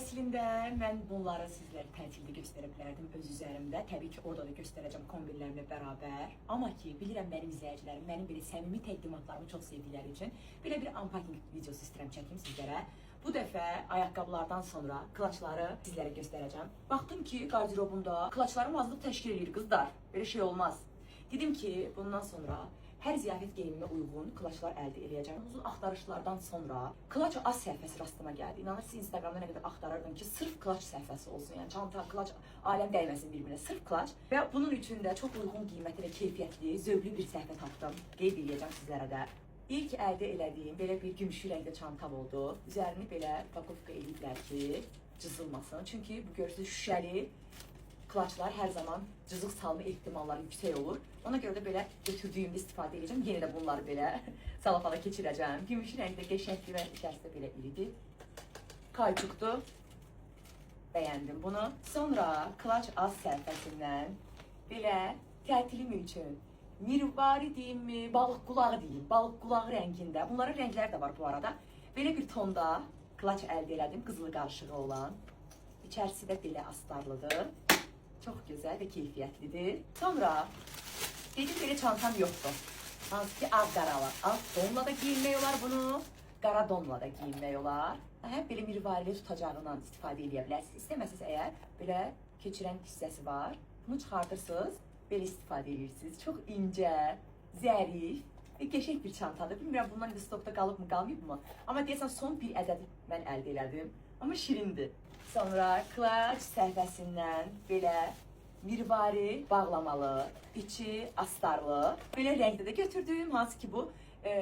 Əslində mən bunları sizlərə tətildə göstərə bilərdim öz üzərimdə. Təbii ki, orada da göstərəcəm kombinlərimlə bərabər. Amma ki, bilirəm mənim izləyicilərim mənim belə səmimi təqdimatlarımı çox sevdikləri üçün belə bir unpacking videosu istəyirəm çəkim sizlərə. Bu dəfə ayaqqabılardan sonra klaçları sizlərə göstərəcəm. Baxdım ki, qarderobumda klaçlarım azlıq təşkil eləyir qızlar. Belə şey olmaz. Dedim ki, bundan sonra hər ziyafət geyimimə uyğun klaçlar əldə eləyəcəm. Uzun axtarışlardan sonra klaç az səhifəsi rastıma gəldi. İnanırsınız, Instagramda nə qədər axtarırdım ki, sırf klaç səhifəsi olsun. Yəni çanta, klaç aləm dəyməsin bir-birinə. Sırf klaç və bunun üçün də çox uyğun qiymətli və keyfiyyətli, zövqlü bir səhifə tapdım. Qeyd eləyəcəm sizlərə də. İlk əldə elədiyim belə bir gümüşü rəngdə çantam oldu. Üzərini belə pakovka eləyiblər ki, cızılmasın. Çünki bu görürsünüz şüşəli klaçlar hər zaman cızıq salma ehtimalları yüksək olur. Ona görə də belə götürdüyümdə istifadə edəcəm. Yenə də bunları belə salafana keçirəcəm. Gümüşü rəngdə qəşəngdir və içərisi də belə iridir. Kayçukdur. Bəyəndim bunu. Sonra Clutch Az səhifəsindən belə tətilim üçün mirvari deyim mi, balıq qulağı deyim, balıq qulağı rəngində. Bunların rəngləri də var bu arada. Belə bir tonda clutch əldə elədim, qızılı qarışığı olan. İçərisi də belə astarlıdır. Çox gözəl və keyfiyyətlidir. Sonra dedim belə çantam yoxdur. Hansı ki ağ qaralı. Ağ donla da geyinmək olar bunu. Qara donla da geyinmək olar. Həm belə mirvarili tutacağından istifadə edə bilərsiniz. İstəməsəniz əgər belə keçirən hissəsi var. Bunu çıxardırsınız, belə istifadə edirsiniz. Çox incə, zərif və qəşəng bir çantadır. Bilmirəm bundan indi stokda qalıbmı, qalmayıbmı? Amma deyəsən son bir ədədi mən əldə elədim. Amma şirindir. Sonra Clutch səhifəsindən belə mirvari bağlamalı, içi astarlı. Belə rəngdə də götürdüm. Hansı ki bu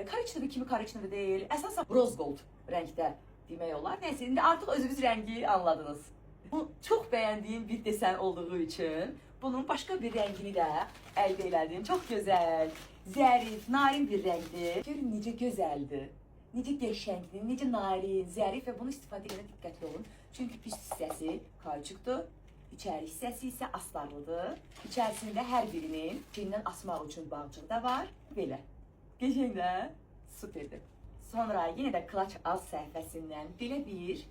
korичневый kimi korичневый deyil. Əsasən rose gold rəngdə demək olar. Nəysə, indi artıq özünüz rəngi anladınız. Bu çox bəyəndiyim bir desen olduğu üçün bunun başqa bir rəngini də əldə elədim. Çox gözəl, zərif, narin bir rəngdir. Görün necə gözəldir. Necə qəşəngdir, necə narin, zərif və bunu istifadə edəndə diqqətli olun. Çünki üst hissəsi kauçukdur. İçəri hissəsi isə astarlıdır. İçərisində hər birinin çiynindən asmaq üçün bağcığı da var. Belə. Qəşəng də? Superdir. Sonra yenə də Clutch Az səhifəsindən belə bir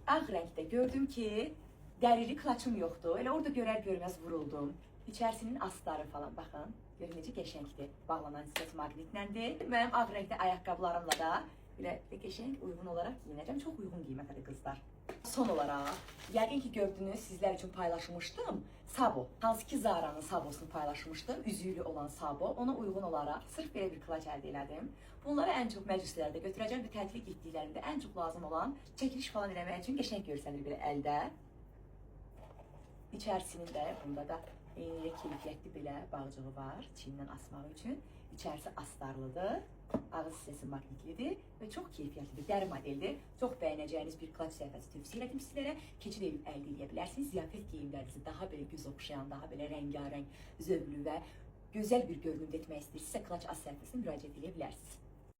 ağ rəngdə gördüm ki, dərili klaçım yoxdur. Elə orada görər görməz vuruldum. İçərisinin astarı falan baxın. Görün necə qəşəngdir. Bağlanan hissəsi maqnitlədir. Mənim ağ rəngdə ayaqqabılarımla da belə qəşəng uyğun olaraq geyinəcəm. Çox uyğun qiymətədir qızlar. Son olaraq, yəqin ki gördünüz, sizlər üçün paylaşmışdım. Sabo. Hansı ki Zara'nın sabosunu paylaşmışdım. Üzüklü olan sabo. Ona uyğun olaraq sırf belə bir klaç əldə elədim. Bunları ən çox məclislərdə götürəcəm və tətilə getdiklərimdə ən çox lazım olan çəkiliş falan eləmək üçün qəşəng görsənir belə əldə. İçərisinin də bunda da eynilə keyfiyyətli belə bağcığı var çiyindən asmaq üçün. İçərisi astarlıdır. Ağız hissəsi maqnitlidir və çox keyfiyyətlidir. Dəri modeldir. Çox bəyənəcəyiniz bir klaç səhifəsi tövsiyə elədim sizlərə. Keçid edib əldə edə bilərsiniz. Ziyafət geyimlərinizi daha belə göz oxşayan, daha belə rəngarəng, zövqlü və gözəl bir görünümdə etmək istəyirsinizsə Clutch Az səhifəsinə müraciət edə bilərsiniz.